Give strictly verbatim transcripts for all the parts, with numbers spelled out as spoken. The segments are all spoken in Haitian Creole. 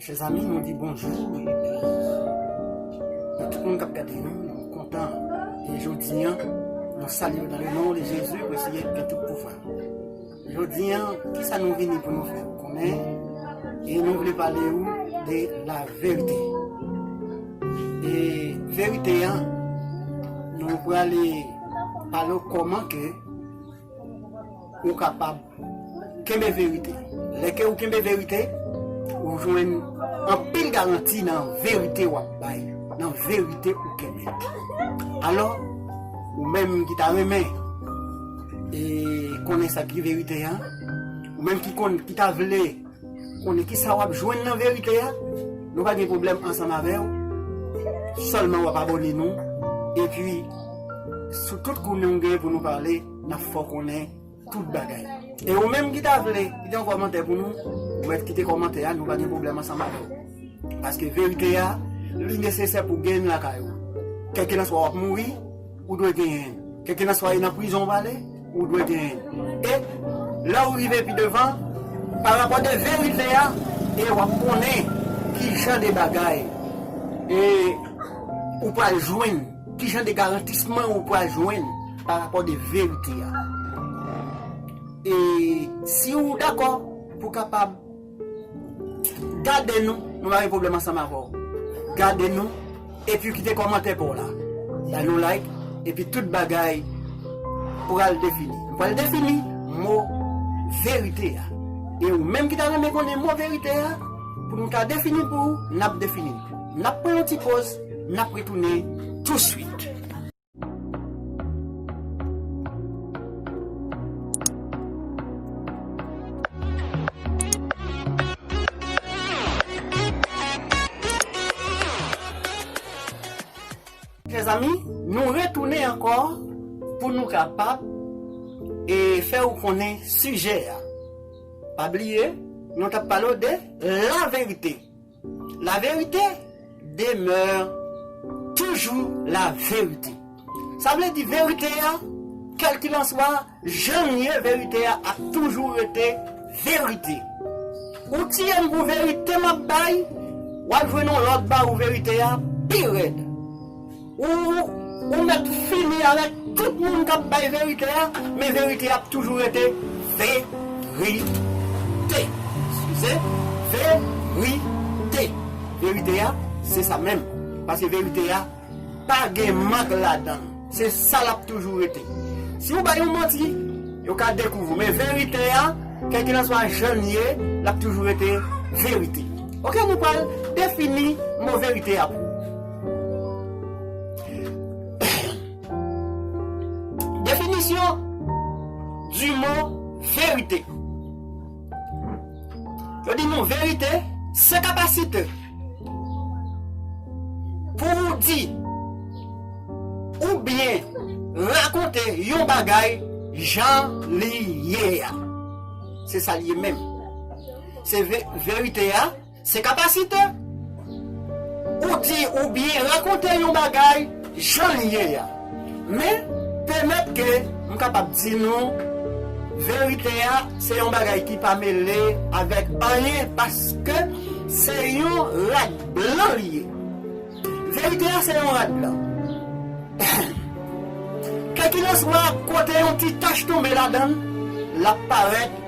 Chèzanmi, nou di bonjou pou tout moun k ap gade nou. Nou kontan. E jodi a, nou salye w dans le nom de Jésus, le Seigneur qui a tout pouvoir. Jodi a, kisa nou vini pou nou fè ou konnen? E nou vle pale ou de la verite. E verite a, nou prale pale w kòman ke ou kapab kenbe verite. Lè ke ou kenbe verite, ou jwenn anpil garanti nan verite w ap bay, nan verite ou kenbe. Alò, ou menm ki ta renmen e konnen sa ki verite a, ou menm ki konn, ki ta vle konnen kisa w ap jwenn nan verite a, nou pa gen pwoblèm ansanm avè w. Sèlman w ap abòne nou. Epi, sou tout kou nou gen pou nou pale, n ap fè w konnen tout bagay. E ou menm ki ta vle kite yon kòmantè pou nou, ou mèt kite kòmantè a, nou pa gen pwoblèm ansanm avè w. Paske verite a, li nesesè pou genyen l lakay ou. Kèlkelanswa w ap mouri, ou dwe genyen l. Kèlkelanswa e nan prizon w prale, ou dwe genyen l. E lè ou rive pi devan, pa rapò de verite a, e w ap konnen ki jan de bagay e ou pral jwenn, ki jan de garantisman ou pral jwenn pa rapò de verite a. E si ou dakò pou kapab gade nou, nou pa gen pwoblèm ansanm avè w. Gade nou, epi kite kòmantè pa w la. Ba nou like, epi tout bagay pral defini. Nou pral defini mo verite a. E ou menm ki ta renmen konnen mo verite a, pou nou ka defini pou ou, n ap defini. N ap pran yon ti poz, n ap retounen touswit. Chèzanmi, nou retounen ankò pou nou kapab e fè ou konnen sijè a. Pa bliye, nou t ap pale w de la verite. La vérité demeure toujours la vérité. Sa vle di verite a, kèlkilanswa jan l ye, verite a ap toujou rete verite. Ou tiye m pou verite m ap bay, w ap jwenn yon lòt ba ou verite a pi rèd. Ou, ou mèt fini avèk tout moun k ap bay verite a, men verite a ap toujou rete verite. Eskize, verite. Verite a, se sa menm. Paske verite a, pa gen mank ladan l. Se sa l ap toujou rete. Si w bay yon manti, yo ka dekouvri w. Men verite a, kèlkilanswa jan l ye, l ap toujou rete verite. Oke, nou pral defini mo verite a pou ou. Définition du mot vérité. Yo di nou verite, se kapasite pou ou di oubyen rakonte yon bagay jan li ye a. Se sa l ye menm. Se ve-, verite a, se kapasite ou di oubyen rakonte yon bagay jan li ye a. Men, pèmèt ke m kapab di nou, verite a, se yon bagay ki pa mele avèk anyen, paske se yon rad blan li ye. Verite a, se yon rad blan. Kèlkilanswa kote yon ti tach tonbe ladan l, l ap parèt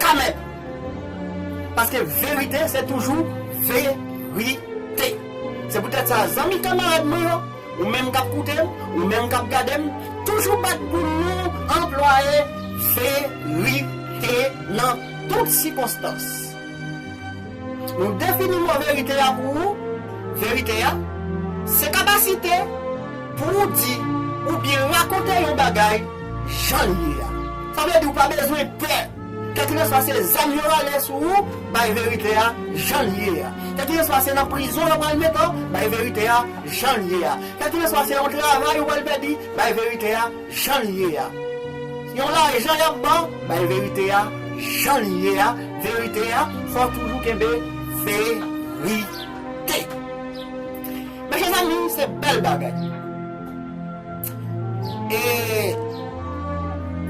kanmenm. Paske verite, se toujou verite. Se poutèt sa, zanmi kamarad mwen yo, ou menm k ap koute m, ou menm k ap gade m, toujou bat pou nou anplwaye verite nan tout sikonstans. Nou defini mo verite a pou ou. Verite a, se kapasite pou ou di oubyen rakonte yon bagay jan l ye a. Sa vle di ou pa bezwen pè. Kèlkilanswa se zam yo rale sou ou, bay verite a jan l ye a. Kèlkilanswa se nan prizon yo pral mete w, bay verite a jan l ye a. Kèlkilanswa se yon travay ou pral pèdi, bay verite a jan l ye a. Yon lajan y ap ba w, bay verite a jan l ye a. Verite a, fò w toujou kenbe verite. Mezanmi, se bèl bagay. E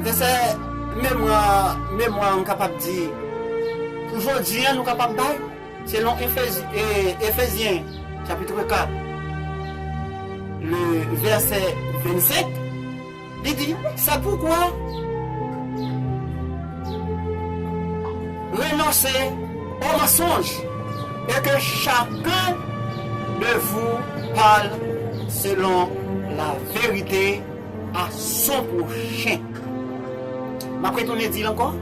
vèsè memwa, memwa, m kapab di, pou jodi a, nou kapab bay. Selon Efezi-, e, Efezyen, chapit kat, le vèsè vennsenk, li di, c'est pourquoi renoncez au mensonge et que chacun de vous parle selon la vérité à son prochain. M ap retounen di l ankò.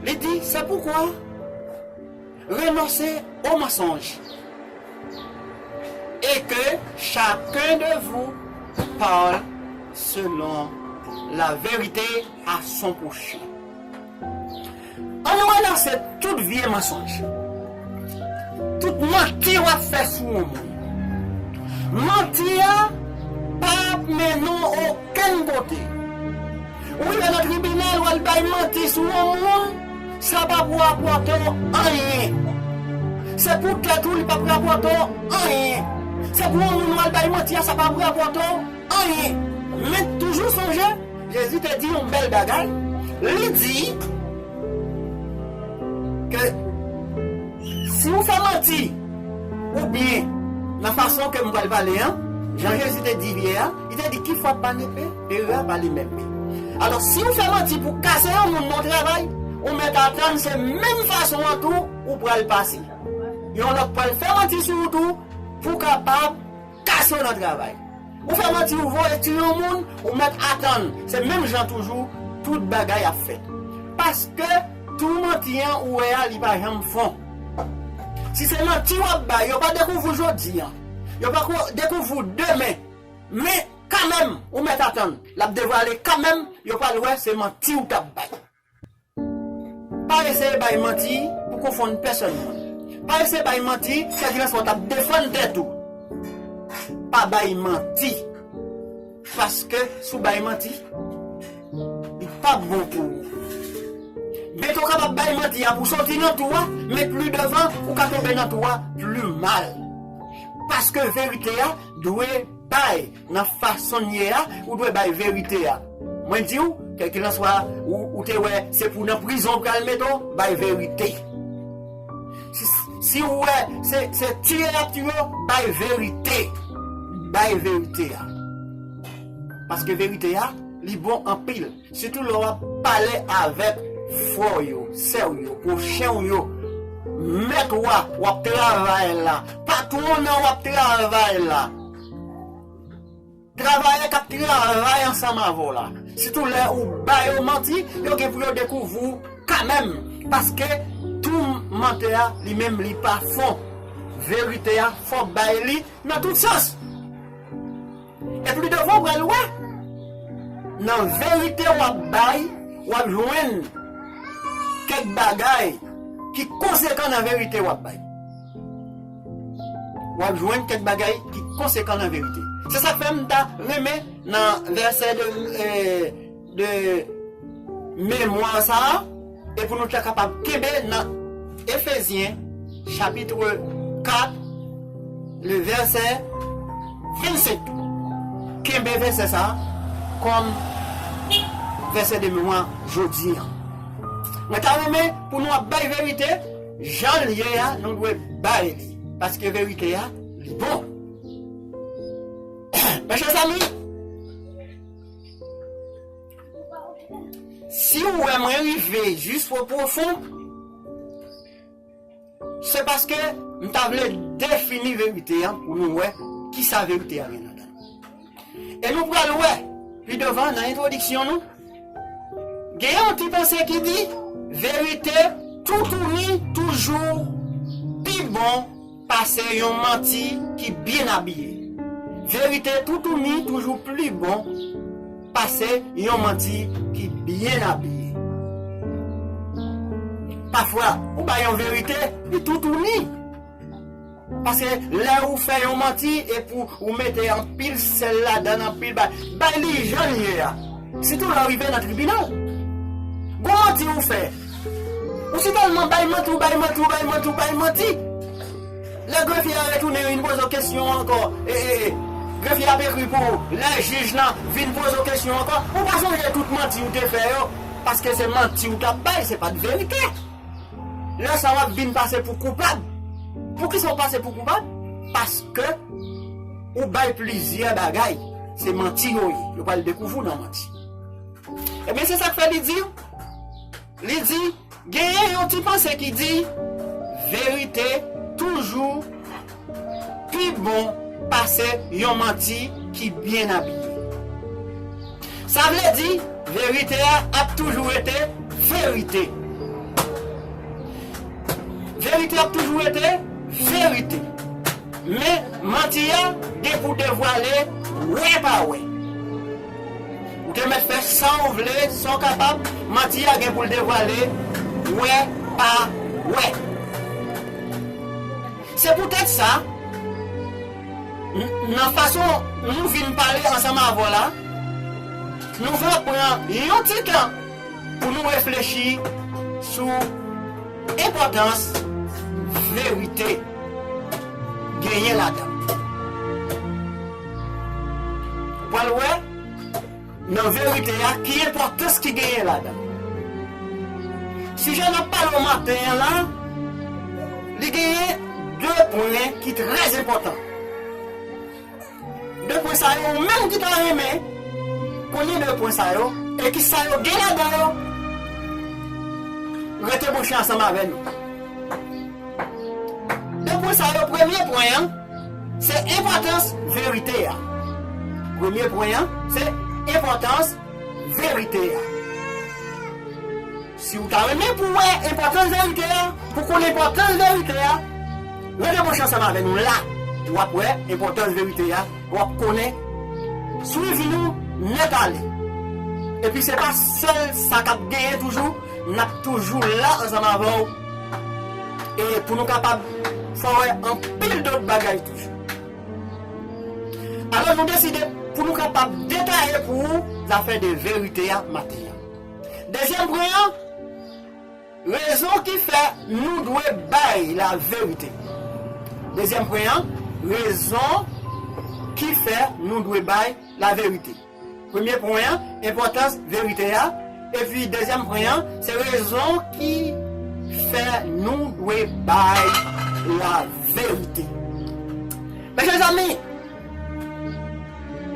Li di, c'est pourquoi renoncez au mensonge et que chacun de vous parle selon la vérité à son prochain. Ann nou renonse tout vye mansonj. Tout manti w ap fè sou yon moun. Manti a pa ap mennen w okenn kote. Ou rive nan tribinal, w al bay manti sou yon moun, sa pa pou rapòte w anyen. Se pou tèt ou, li p ap rapòte w anyen. Se pou yon moun w al bay manti a, sa pa pou rapòte w anyen. Men toujou sonje, Jezi te di yon bèl bagay. Li di ke si w fè manti, oubyen nan fason ke m pral pale an, jan Jezi te di vye a, li te di ki fwa pa nepe, ere a pa li menm. Alò, si w fè manti pou kase yon moun nan yon travay, ou mèt atann se menm fason an tou ou pral pase. Yon lòt pral fè manti sou ou tou pou kapab kase w nan travay. Ou fè manti, ou voye tiye yon moun, ou mèt atann. Se menm jan toujou, tout bagay ap fèt. Paske tou manti an ou wè a, li pa janm fon. Si se manti w ap bay, yo pa dekouvri w jodi an. Yo pa ko-, dekouvri w demen. Men, kanmenm, ou mèt atann. L ap devwale kanmenm, yo pral wè se manti w t ap bay. Pa eseye bay manti pou konfonn pèsòn moun. Pa eseye bay manti, kèlkeswa w t ap defann tèt ou. Pa bay manti. Paske si w bay manti, li p ap bon pou ou. Byen ke w kapab bay manti a pou soti nan twou a, men pli devan, ou ka tonbe nan twou a pli mal. Paske verite a dwe bay nan fason l ye a, ou dwe bay verite a. Mwen di w, kèlkelanswa ou, ou te wè se pou nan prizon ou pral mete w, bay verite. Si, si ou wè se, se tiye y ap tiye w, bay verite. Bay verite a. Paske verite a, li bon anpil. Sitou lè w ap pale avèk frè w yo, sè w yo, pwochen w yo, mèt w a, w ap travay la, patwon nan w ap travay la, travayè k ap travay ansanm avè w la. Sitou lè ou ba yo manti, yo gen pou yo dekouvri w kanmenm, paske tou mantè a, li menm, li pa fon. Verite a, fò w bay li nan tout sans. E pli devan, w pral wè. Nan verite w ap bay, w ap jwenn kèk bagay ki konsekan nan verite w ap bay. W ap jwenn kèk bagay ki konsekan nan verite. Se sa k fè m ta renmen nan vèsè de, eh, de memwa sa a, e pou nou ta kapab kenbe nan Efezyen, chapit kat, le vèsè vennsenk. Kenbe vèsè sa a kòm vèsè de memwa jodi an. Mwen ta renmen pou nou ap bay verite, jan l ye a, nou dwe bay li. Paske verite a, li bon. Mezanmi, si w wè mwen rive jis o pwofon, se paske m ta vle defini verite an pou nou wè kisa verite a gen ladan l. E nou pral wè pi devan nan entwodiksyon nou, gen yon ti panse ki di, verite toutouni toujou pi bon pase yon manti ki byen abiye. Verite toutouni toujou pli bon pase yon manti ki byen abiye. Pafwa, ou bay yon verite, li toutouni. Paske lè ou fè yon manti epi ou mete anpil sèl ladan l, anpil bay, bay li jan l ye a. Sitou lè w rive nan tribinal. Gon manti ou fè. Ou si tèlman bay manti, ou bay manti, ou bay manti, ou bay manti. Lè grefye a retounen, vin poze w kesyon ankò. E, e, e, grefye a ap ekri pou ou. Lè jij lan vin poze w kesyon ankò. Ou pa sonje tout manti ou te fè yo. Paske se manti ou t ap bay, se pa t verite. Lè sa w ap vin pase pou koupab. Poukisa w pase pou koupab? Paske ou bay plizyè bagay. Se manti yo ye. Yo pral dekouvri w nan manti. Ebyen, se sa k fè li di, li di, genyen yon ti panse ki di, verite toujou pi bon pase yon manti ki byen abiye. Sa vle di, verite a ap toujou rete verite. Verite ap toujou rete verite. Men, manti a gen pou devwale wè pa wè. Ou te mèt fè sa w vle, sa w kapab, manti a gen pou l devwale wè pa wè. Se poutèt sa, n- nan fason nou vin pale ansanm avè w la, nou va pran yon ti tan pou nou reflechi sou enpòtans verite genyen ladan l. Pral wè nan verite a ki enpòtans ki genyen ladan l. Sijè n ap pale w maten an la, li genyen de pwen ki trè enpòtan. De pwen sa yo, ou menm ki ta renmen konnen de pwen sa yo, e ki sa yo gen ladan yo, rete branche ansanm avè nou. De pwen sa yo, premye pwen an, se enpòtans verite a. Premye pwen an, se enpòtans verite a. Si w ta renmen pou w wè enpòtans verite a, pou w konn enpòtans verite a, rete branche ansanm avè nou la. W ap wè enpòtans verite a, w ap konnen. Swiv nou nèt ale. Epi se pa sèl sa k ap genyen toujou, n ap toujou la ansanm avè w. E pou nou kapab fè w wè anpil dòt bagay toujou. Alò, nou deside pou nou kapab detaye pou ou zafè de verite a maten an. Dezyèm pwen an, rezon ki fè nou dwe bay laverite. Dezyèm pwen an, rezon ki fè nou dwe bay laverite. Premye pwen an, enpòtans verite a. Epi dezyèm pwen an, se rezon ki fè nou dwe bay laverite. Mezanmi,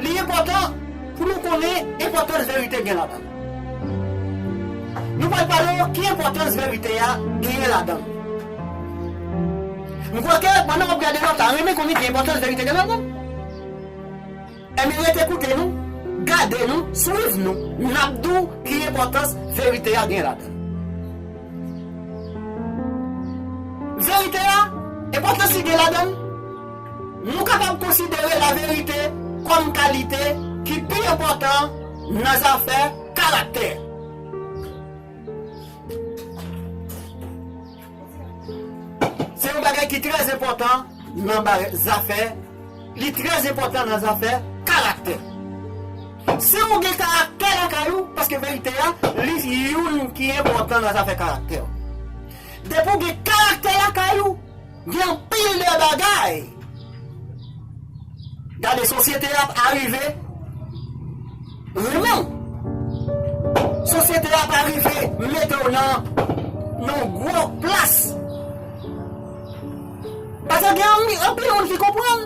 li enpòtan pou nou konnen enpòtans verite gen ladan l. Nou pral pale w ki enpòtans verite a genyen ladan l. M kwè ke pandan w ap gade la, w ta renmen konnen ki enpòtans verite gen ladan l. Ebyen, rete koute nou, gade nou, swiv nou, n ap di w ki enpòtans verite a gen ladan l. Verite a, enpòtans li gen ladan l, nou kapab konsidere laverite kòm kalite ki pi enpòtan nan zafè karaktè. Se yon bagay ki trè enpòtan nan ba- zafè, li trè enpòtan nan zafè karaktè. Si ou gen karaktè lakay ou, paske verite a, li youn ki enpòtan nan zafè karaktè. Depi ou gen karaktè lakay ou, gen anpil de bagay. Gade, sosyete a ap arive renmen w. Sosyete a ap arive mete w nan, nan yon gwo plas. Paske gen anmi- anpil moun ki konprann.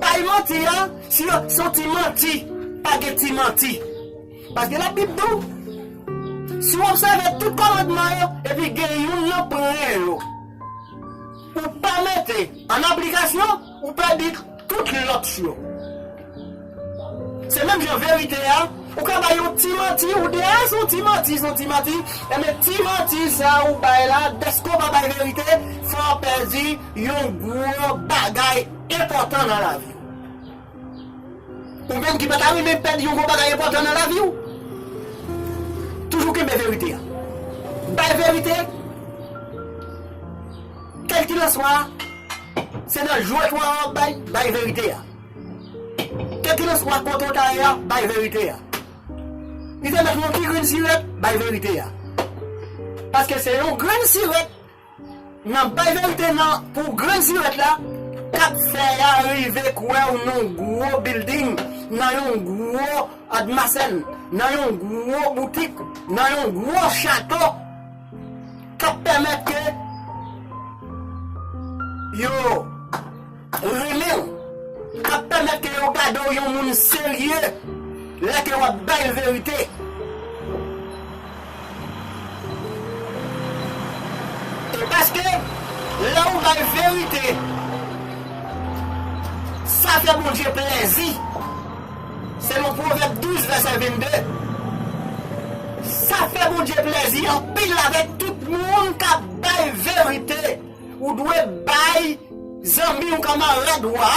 Bay manti a, si yo- se yon ti manti, pa gen ti manti. Paske Labib di w, si w obsève tout kòmandman yo, epi gen youn nan pwen yo, ou pa mete an aplikasyon, ou pèdi tout lòt yo. Se menm jan verite a, ou ka bay yon ti manti, ou di, "A, se yon ti manti, se yon ti manti." Ebyen, ti manti sa ou bay la, dèske w pa bay verite, fè w pèdi yon gwo bagay enpòtan nan lavi w. Ou menm ki pa ta renmen pèdi yon gwo bagay enpòtan nan lavi w, toujou kenbe verite a. Bay verite, kèlkilanswa, se nan jwèt w a w ap bay, bay verite a. Kèlkilanswa kote w ta ye a, bay verite a. Li te mèt yon ti grenn sirèt, bay verite a. Paske se yon grenn sirèt, nan bay verite nan pou grenn sirèt la, k ap fè y a rive kwè w nan yon gwo bilding, nan yon gwo admasèn, nan yon gwo boutik, nan yon gwo chato, k ap pèmèt ke yo renmen w, k ap pèmèt ke yo gade w yon moun serye lè ke w ap bay verite. E paske lè ou bay verite, sa fè Bondye plèzi. Selon Pwovèb douz, vèsè vennde, sa fè Bondye plèzi anpil avèk tout moun k ap bay verite. Ou dwe bay zanmi w, kanmarad ou a,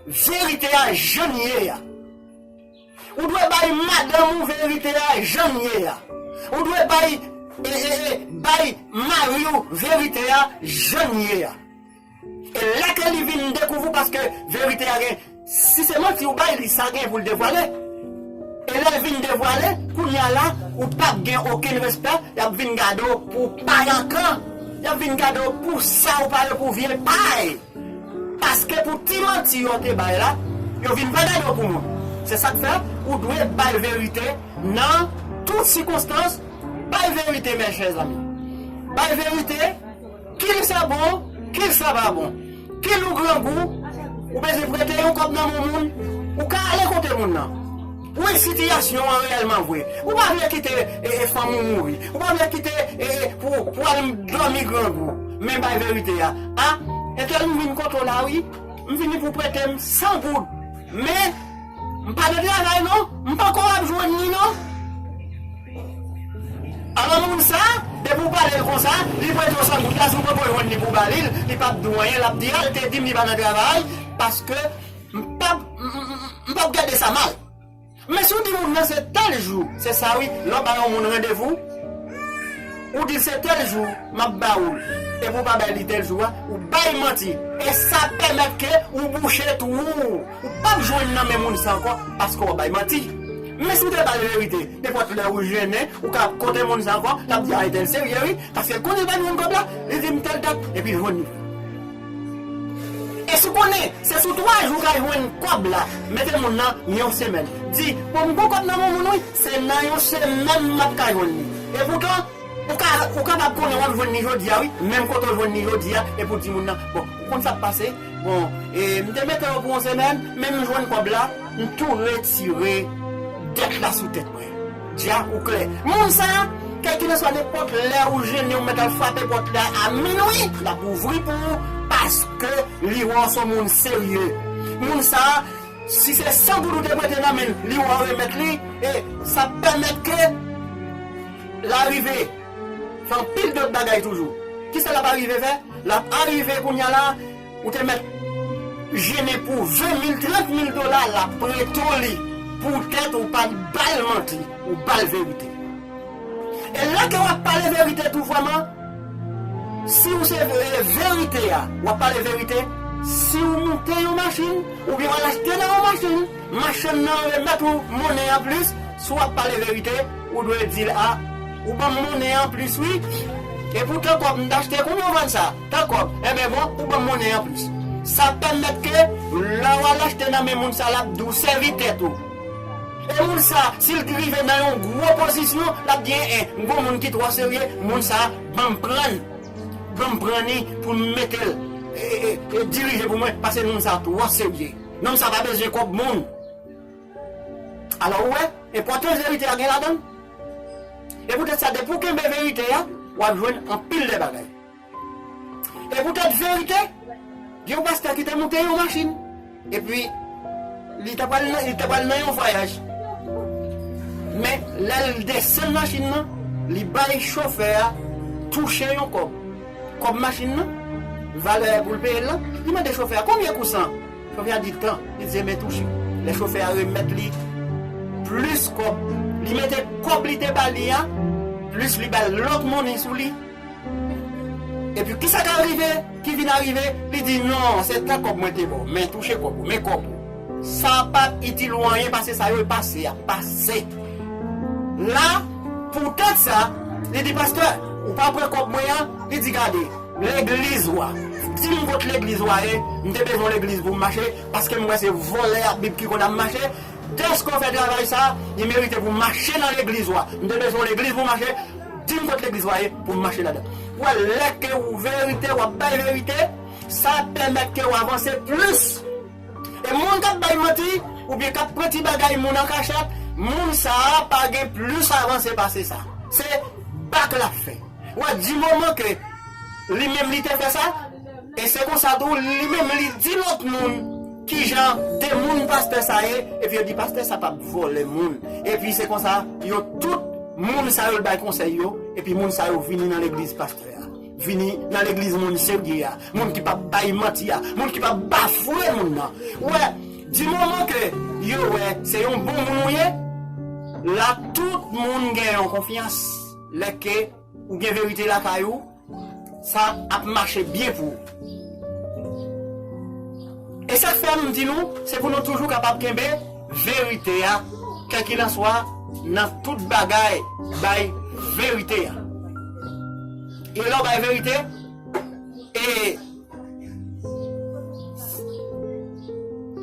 verite a jan l ye a. Ou dwe bay madanm ou verite a jan l ye a. Ou dwe bay, e, e, e, bay mari w verite a jan l ye a. E lè ke li vin dekouvri w, paske verite a gen, si se manti ou bay li, sa gen pou l devwale. E lè l vin devwale, kounye a la, ou p ap gen okenn respè, y ap vin gade w pou payankan. Y ap vin gade w pou sa ou pale pou vye pay. Paske pou ti manti yo te bay la, yo vin pa gade w pou moun. Se sa k fè, ou dwe bay verite nan tout sikonstans. Bay verite, mes chers amis. Bay verite, kil sa bon, kil sa pa bon. Kil ou grangou, ou bezwen prete yon kòb nan men moun, ou ka ale kote moun nan. Wi, sitiyasyon an reyèlman vre. Ou pa vle kite, e, e, fanm ou mouri. Ou pa vle kite, e, e, pou, pou al dòmi grangou. Men bay verite a. A, entèl m vin kote w la, wi. M vini pou prete m san goud. Men, m pa nan travay non. M poko ap jwenn li non. Alò moun sa, depi w pale l konsa, li prete w san goud la, si w poko jwenn li pou w ba li l, li p ap di w anyen, l ap di, a, l te di m li pa nan travay, paske m p ap, m, m, m, m p ap gade sa mal. Men si w di moun nan se tèl jou, se sa wi, lè w ba yon moun randevou, ou di l se tèl jou m ap ba ou l, epi w pa bay li tèl jou a, ou bay manti. E sa pèmèt ke ou bouche twou w. Ou p ap jwenn nan men moun sa ankò, paske w ap bay manti. Men si w te ba l verite, nenpòt lè ou jennen, ou ka kote moun sa ankò, l ap di, a, entèl serye wi, paske l konnen l pa jwenn kòb la, li di m tèl dat, epi l jwenn li. E si w konnen, se sou twa jou w ka jwenn kòb la, mete moun nan yon semèn. Di, bon, m gon kòb nan men moun wi, se nan yon semèn m ap ka jwenn li. Epoutan, ou ka, ou kapab konnen w ap jwenn li jodi a wi, menm kote w jwenn li jodi a, epi w di moun nan, bon, ou konn sa k pase, bon, e, m te mete w pou yon semèn, men m jwenn kòb la, m tou retire dèt la sou tèt mwen. Dja ou klè. Moun sa, kèlkelanswa nenpòt lè ou jennen, ou mèt al frape pòt la a minwi, l ap ouvri pou ou, paske li wè w se yon moun serye. Moun sa, si se san goud ou te prete nan men l, li wè w remèt li, e sa pèmèt ke l arive fè anpil dòt bagay toujou. Kisa l ap arive fè? L ap arive kounye a la, ou te mèt jennen pou ven mil, trant mil dola, l ap prete w li. Poutèt ou pa t ba l manti, ou ba l verite. E lè ke w ap pale verite tou vrèman, si w se, e, verite a, w ap pale verite, si w moute yon machin, oubyen w al achte nan yon machin, machann nan remèt ou monnen an plis, si w ap pale verite, ou dwe di l, a, ou ban m monnen an plis wi, epoutan kòb m t achte, konbyen w vann sa? Tan kòb. Enben bon, ou ban m monnen an plis. Sa pèmèt ke lè w al achte nan men moun sa, l ap di w sèvi tèt ou. E moun sa, si l rive nan yon gwo pozisyon, l ap di, en, en, m gon moun ki twò serye, moun sa, ban m pran l. Ban m pran li pou m mete l, e, e, e, dirije pou mwen, paske moun sa twò serye. Nonm sa pa bezwen kòb moun. Alò, ou wè, enpòtans verite a gen ladan l. E poutèt sa, depi w kenbe verite a, w ap jwenn anpil de bagay. E poutèt verite, gen yon pastè ki te moute yon machin. Epi, li te pral nan, li te pral nan yon vwayaj. Men, lè l desann machin nan, li bay chofè a touche yon kòb. Kòb machin nan, valè pou l peye l lan, li mande chofè a, konbyen kou sa? Chofè a di tan, li di, enben touche. Lè chofè a remèt li plis kòb, li mete kòb li te ba li a, plis li ba l lòt monnen sou li. Epi kisa k ap rive, ki vin arive? Li di, non, se tan kòb mwen te ba w, men touche kòb ou, men kòb ou. Sa p ap itil ou anyen, paske sa yo e pase, y ap pase. La, poutèt sa, li di, pastè, ou pa pran kòb mwen an? Li di, gade, legliz ou a. Di m kot legliz ou a ye, m te bezwen legliz pou m mache, paske m wè se vòlè ak Bib ki konn ap mache. Dèske w fè travay sa, li merite pou m mache nan legliz ou a. M te bezwen legliz pou m mache, di m kot legliz ou a ye, pou m mache ladan. Ou wè, lè ke ou verite, w ap bay verite, sa pèmèt ke w avanse plis. E moun k ap bay manti, oubyen k ap pran ti bagay moun an kachèt, moun sa a pa gen plis avanse pase sa. Se bak l ap fè. Ou wè, di moman ke li menm li te fè sa, e se konsa tou, li menm li di lòt moun kijan de moun pastè sa ye, epi yo di pastè sa p ap vòlè moun. Epi se konsa, yo tout moun sa yo l bay konsèy yo, epi moun sa yo vini nan legliz pastè a. Vini nan legliz moun serye a, moun ki p ap bay manti a, moun ki p ap bafwe moun nan. Ou wè, di moman ke yo wè se yon bon moun ou ye, la tout moun gen yon konfyans. Lè ke ou gen verite lakay ou, sa ap mache byen pou ou. E sa k fè m di nou, se pou nou toujou kapab kenbe verite a, kèlkilanswa nan tout bagay, bay verite a. E lè w bay verite, e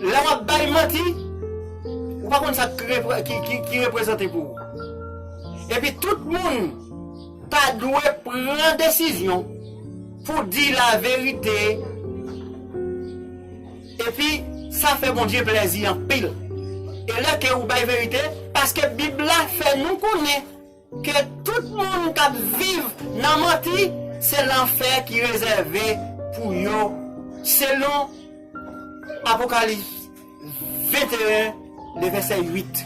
lè w ap bay manti, ou pa konn sa k repre-, ki, ki, ki reprezante pou ou. Epi tout moun ta dwe pran desizyon pou di laverite. Epi, sa fè Bondye plèzi anpil. E lè ke ou bay verite, paske Bib la fè nou konnen ke tout moun k ap viv nan manti, se lanfè ki rezève pou yo, selon Apokalips venteyen, le vèsè uit.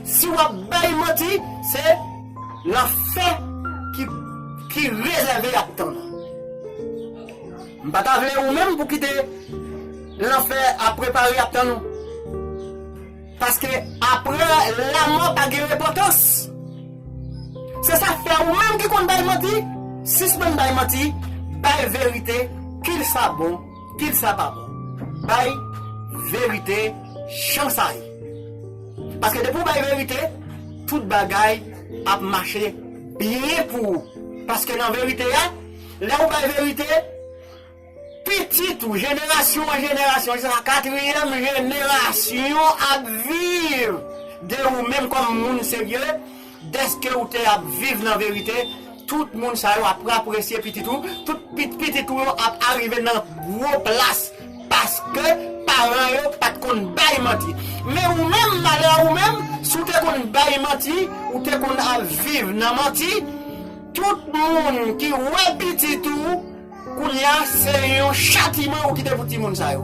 Si w ap bay manti, se lanfè ki, ki rezève y ap tann ou. M pa ta vle ou menm pou kite lanfè ap prepare y ap tann ou. Paske apre lanmò pa gen repantans. Se sa k fè ou menm ki konn bay manti, sispann bay manti, bay verite, kil sa bon, kil sa pa bon. Bay verite jan sa ye. Paske depi w bay verite, tout bagay ap mache byen pou ou. Paske nan verite a, lè w bay verite, pitit ou, jenerasyon an jenerasyon, jiska katriyèm jenerasyon ap viv de ou menm kòm moun serye, dèske ou te ap viv nan verite, tout moun sa yo ap apresye pitit ou, tout pit-, pitit ou yo ap arive nan gwo plas, paske paran yo pa t konn bay manti. Men ou menm, malè ou menm, si w te konn bay manti, ou te konn ap viv nan manti, tout moun ki wè pitit ou, kounye a, se yon chatiman ou kite pou timoun sa yo.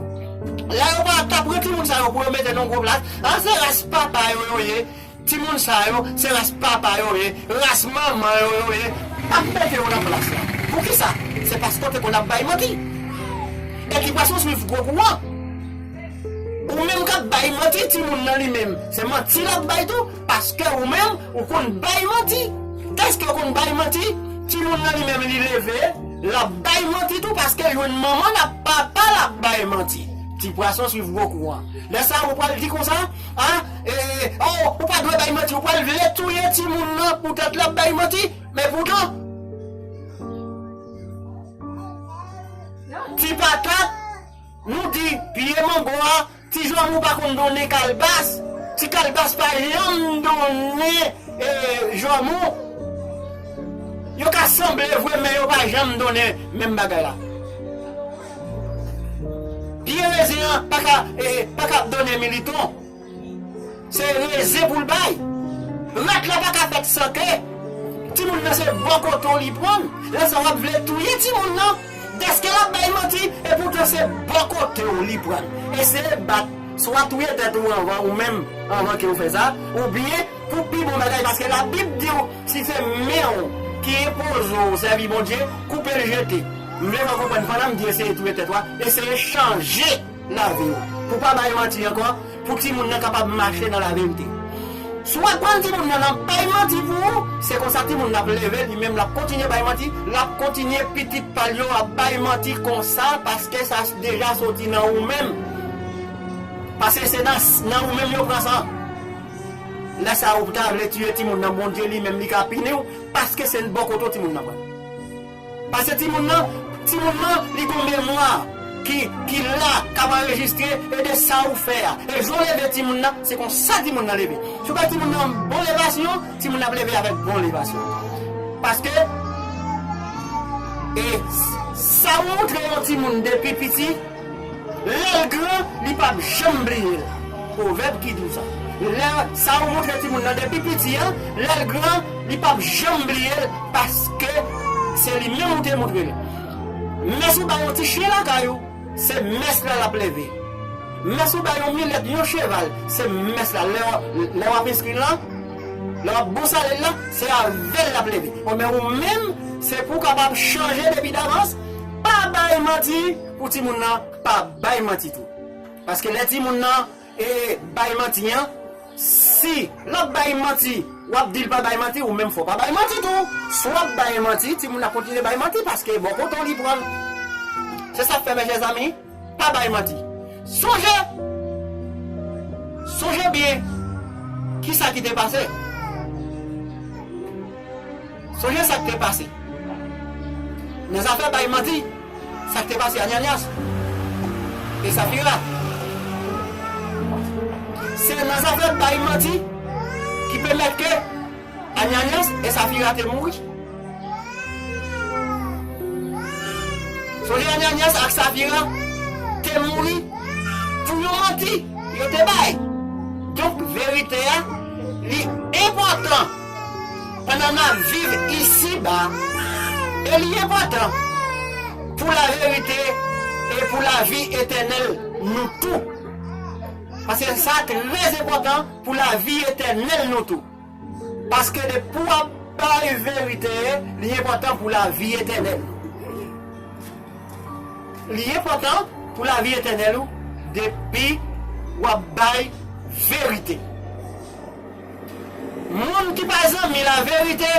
Lè yo pa t ap pran timoun sa yo pou yo mete nan gwo plas, an se ras papa yo yo ye, timoun sa yo, se ras papa yo ye, ras manman yo yo ye, ap mete yo nan plas la. Poukisa? Se paske w te konn ap bay manti. E ki pwason swiv gwo kouran. Ou menm k ap bay manti, timoun nan li menm, se manti l ap bay tou, paske ou menm, ou konn bay manti. Dèske ou konn bay manti, timoun nan li menm li leve, l ap bay manti tou, paske l jwenn manman l ak papa l ap bay manti. Ti pwason swiv gwo kouran. Lè sa a, ou pral di konsa, a, e, o, ou pa dwe bay manti, ou pral vle touye timoun nan poutèt l ap bay manti, men poutan, ti patat, nou di, pye mango a, ti janmou pa konn donnen kalbas, ti kalbas pa janm donnen, e, janmou. Yo ka sanble vre, men yo pa janm donnen menm bagay la. Pye rezen an pa ka, e, pa ka ap donnen militon. Se rezen pou l bay. Rat la pa ka fèt san ke. Timoun nan se bò kote w li pran. Lè sa w ap vle touye timoun nan. Dèske l ap bay manti, e poutan se bò kote w li pran. Eseye bat, swa touye tèt ou anvan, ou menm, anvan ke w fè sa, oubyen, pou pi bon bagay, paske Labib di w, si se men w ki enpoze w sèvi Bondye, koupe l jete. M vle fè w konprann, pandan m di eseye touye tèt ou a, eseye chanje lavi w. Pou pa bay manti ankò, pou timoun nan kapab mache nan laverite. Si w aprann timoun nan ap bay manti pou ou, se konsa timoun nan ap leve, li menm l ap kontinye bay manti, l ap kontinye pitit pa l yo ap bay manti konsa, paske sa deja soti nan ou menm. Paske se nan, nan ou menm yo pran sa. Lè sa a ou ta vle tiye timoun nan, Bondye li menm li ka pini w, paske se bò kote w timoun nan pran. Paske timoun nan, timoun nan, li gon memwa ki, ki la, k ap anrejistre, e de sa ou fè a. E jan w leve timoun nan, se konsa timoun nan leve. Si w bay timoun nan bon levasyon, timoun nan ap leve avèk bon levasyon. Paske, E sa ou montre yon timoun depi piti, lè l gran, li p ap janm bliye l. Pwovèb ki di w sa. Lè sa ou montre timoun nan depi piti an, lè l gran, li p ap janm bliye l, paske se li menm ou te montre l. Mès ou bay yon ti chen lakay ou, se mès la l ap leve. Mès ou bay yon milèt, yon cheval, se mès la. Lè w, lè w ap enskri l lan, lè w ap bwose l lan, se avè l l ap leve. Bon, men ou menm, se pou w kapab chanje depi davans, pa bay manti pou timoun nan, pa bay manti tou. Paske lè timoun nan e, bay manti an, si l ap bay manti, w ap di l pa bay manti, ou menm fò w pa bay manti tou. Si w ap bay manti, timoun ap kontinye bay manti paske bò kote w li pran l. Se sa k fè, mè chè zanmi, pa bay manti. Sonje, sonje byen kisa ki te pase. Sonje sa k te pase. Nan zafè bay manti, sa k te pase Ananyas e Safira. Se nan zafè bay manti ki pèmèt ke Ananyas e Safira te mouri. Sonje Ananyas ak Safira te mouri pou yon manti yo te bay. Donk, verite a, li enpòtan pandan n ap viv isiba, e li enpòtan pou laverite e pou lavi etènèl nou tou. Paske sa trè enpòtan pou lavi etènèl nou tou. Paske depi w ap bay verite, li enpòtan pou lavi etènèl. Li enpòtan pou lavi etènèl ou depi w ap bay verite. Moun ki pa zanmi laverite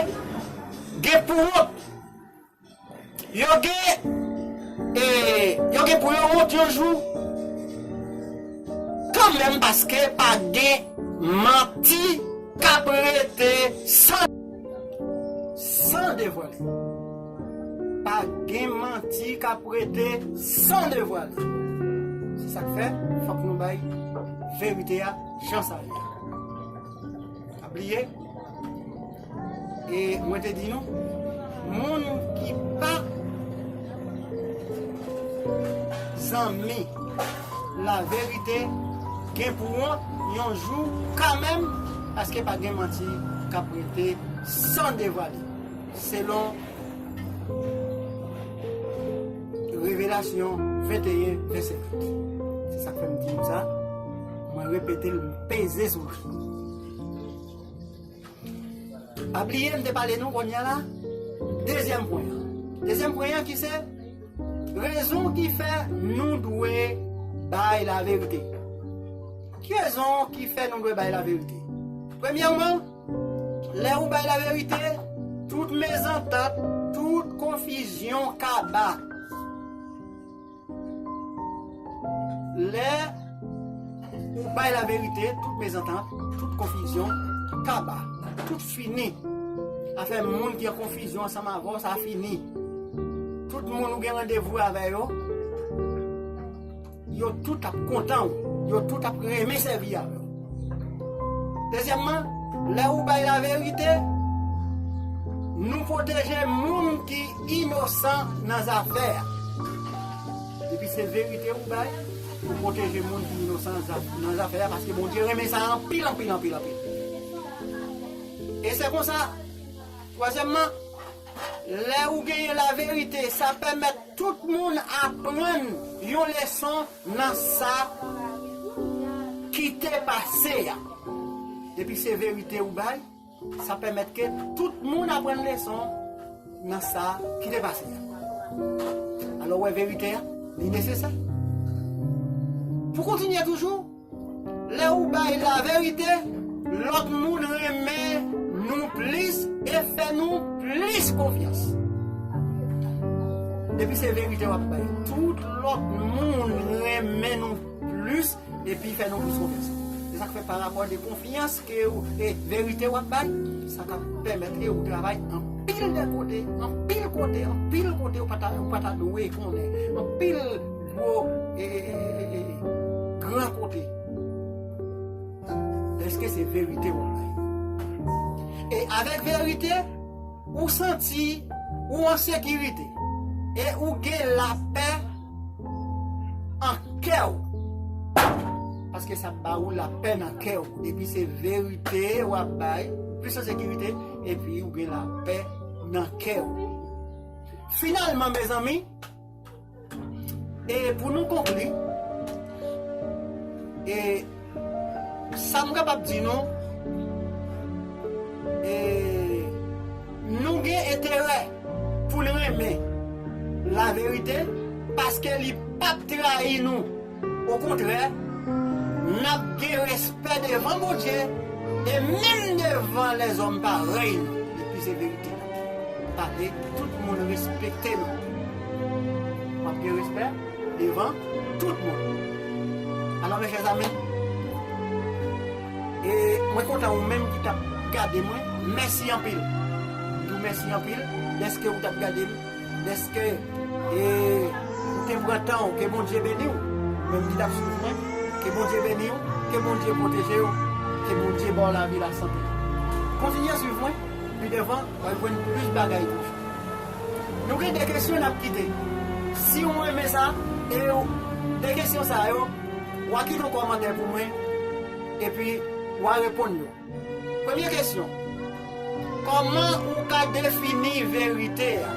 gen pou wont. Yo gen, e, yo gen pou yo wont yon jou kanmenm, paske pa gen manti k ap rete san, san devwale. Pa gen manti k ap rete san devwale. Se sa k fè, fòk nou bay verite a jan sa ye. Pa bliye, e mwen te di nou, moun ki pa zanmi laverite gen pou wont yon jou kanmenm, paske pa gen manti k ap rete san devwale, selon Revelasyon venteyen, vèsè uit. Se sa k fè m di nou sa. Mwen repete l, m peze sou li. Pa bliye, m te pale nou kounye a la. Dezyèm pwen an. Dezyèm pwen an ki se rezon ki fè nou dwe bay laverite. Ki rezon ki fè nou dwe bay laverite? Premyèman, lè ou bay laverite, tout mezantant, tout konfizyon kaba. Lè ou bay laverite, tout mezantant, tout konfizyon kaba. Tout fini. Afè moun ki an konfizyon ansanm avè w, sa fini. Tout moun ou gen randevou avè yo, yo tout ap kontan w, yo tout ap renmen sèvi avè w. Dezyèmman, lè ou bay laverite, nou pwoteje moun ki inosan nan zafè a. Depi se verite ou bay, ou pwoteje moun ki inosan nan zaf-, nan zafè a, paske Bondye renmen sa anpil, anpil, anpil, anpil. E se konsa, twazyèmman, lè ou genyen laverite, sa pèmèt tout moun aprann yon leson nan sa ki te pase a. Depi se verite ou bay, sa pèmèt ke tout moun aprann leson nan sa ki te pase a. Alò, w wè verite a, li nesesè. Pou kontinye toujou, lè ou bay laverite, lòt moun renmen nou plis e fè nou plis konfyans. Depi se verite w ap bay, tout lòt moun renmen nou plis epi fè nou plis konfyans. Se sa k fè pa rapò de konfyans ke ou, e verite w ap bay, sa ka pèmèt ke ou travay anpil de kote, anpil kote, anpil kote ou pa ta, ou pa ta dwe konnen. Anpil gwo, e, e, e, e, e, gran kote. Dèske se verite w ap bay. E avèk verite, ou santi ou an sekirite. E ou gen lapè an kè w. Paske sa ba ou lapè nan kè w. Depi se verite w ap bay, plis an sekirite, epi ou gen lapè nan kè w. Finalman, mezanmi, e pou nou konkli, e sa m kapab di nou, e nou gen enterè pou l renmen laverite, paske li p ap trayi nou. Okontrè, n ap gen respè devan Bondye e menm devan lèzòm parèy nou. Depi se verite n ap pale, tout moun respekte nou. W ap gen respè devan tout moun. Alò, mes chers amis, e mwen kontan ou menm ki t ap gade mwen. Mèsi anpil. M di w mèsi anpil dèske ou t ap gade m, dèske e ou te pran tan w. Ke Bondye beni w. Ou menm ki t ap swiv mwen, ke Bondye beni w, ke Bondye pwoteje w, ke Bondye ba w lavi, lasante. Kontinye swiv mwen, pi devan w a jwenn plis bagay toujou. Nou gen de kesyon n ap kite. Si w renmen sa, e w, de kesyon sa yo, w a kite yon kòmantè pou mwen, epi w a reponn yo. Premye kesyon, kòman ou ka defini verite a?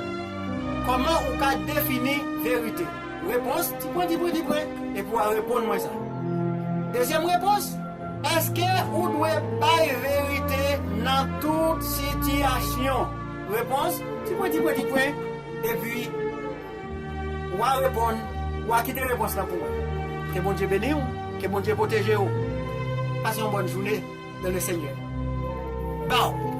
Kòman ou ka defini verite? Repons, ti pwen, ti pwen, ti pwen, epi w a reponn mwen sa. Dezyèm repons, èske ou dwe bay verite nan tout sitiyasyon? Repons, ti pwen, ti pwen, ti pwen, epi w a reponn, w a kite repons la pou mwen. Ke Bondye beni w, ke Bondye pwoteje w. Pase yon bòn jounen dans le Seigneur. Baw!